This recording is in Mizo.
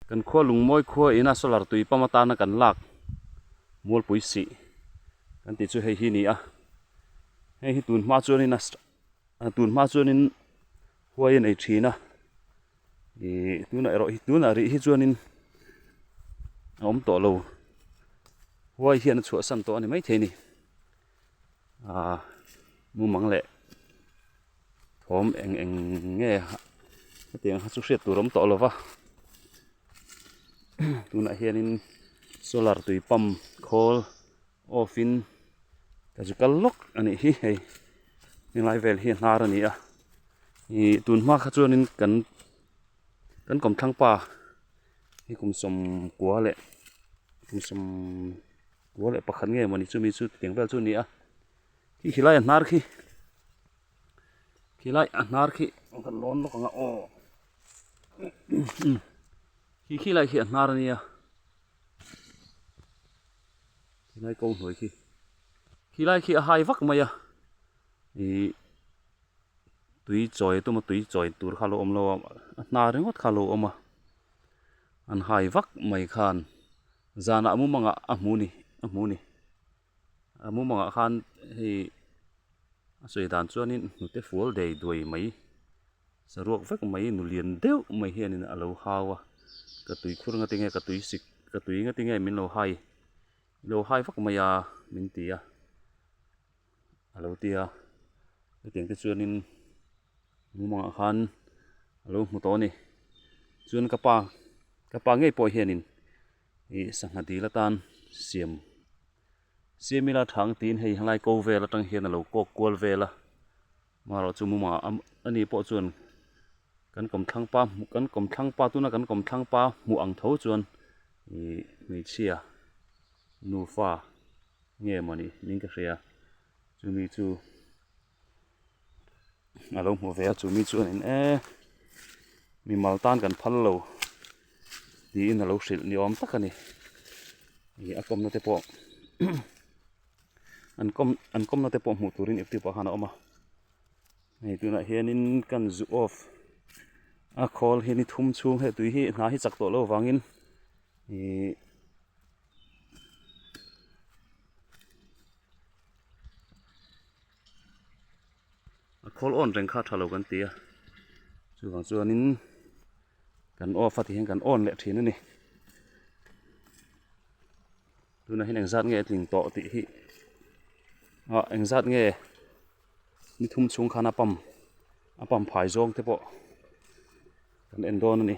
Kan khua lungmawi khua ina solar tui pump atana kan lak mualpui sih kan tih chu hei hi a ni a hei hi tun hma chuanin a tun hma chuanin huai a nei thin a ih tunah erawh hi tunah rih hi chuanin a awm tawh lo huai hian a chhuahsan tawh a ni maithei a ni ah mumang leh. Thawm eng eng nge hetiang kha chu hriat tur awm tawh lo va tunah hianin solar tui pump khawl off in ka zu kal lawk a nih hi hei helai vel hi a hnar a ni a ih tun hma kha chuanin kan kan kawmthlang pa hi kum sawmkua leh kum sawmkua leh pakhat nge mawni chumi chu tiang vel chu a ni a. Khi khilai a hnar khi khilai a hnar khi kan lawn lawk ang a aw khi khilai khi a hnar a nia khilai ko hnuai khi khilai khi a hai vak mai a ih tui chawi tuma tui chawi tur kha a lo awm lo a a hnar ringawt kha a lo awm a an hai vak mai khan zanah mumangah a hmu ni a hmu ni. A mumangah khan hei a sawi dan chuanin hnute fual dei duai mai saruak vek mai nu lian deuh mai hianin a lo hau a ka tui khur nga tinge ka tui sik ka tui nga tinge min lo hai lo hai vak mai a min ti a a lo ti a hetiang te chuanin mumangah khan a lo hmu tawh a ni chuan ka pa ka pa ngei pawh hianin ih sangha dil atan siam siam ila thang tiin hei helai ko vel atang hian a lo kawk kual vel a amaherawh chu mumah a ni pawh chuan kan kawmthlang pa kan kawmthlang pa tuna kan kawmthlang pa hmuh ang tho chuan ih hmeichhia nufa nge mawni niin ka hria chumi chu a lo hmu ve a chumi chuanin e mimal tan kan phal lo tiin a lo hrilh ni awm tak a ni ih a kawmna te pawh an kawm an kawmna te pawh hmuh turin youtube ah khan a awm a hei tunah hianin kan zu off a khawl hi ni thum chhung hei tui hi hna hi chak tawh loh avangin ih. A khawl awn reng kha a tha lo kan ti a chuvang chuanin kan off a ti hian kan on leh thin a ni tunah hian engzat nge a tling tawh tih hi ah engzat nge ni thum chhung khan a pump a pump phai zawng te pawh kan en dawn a ni.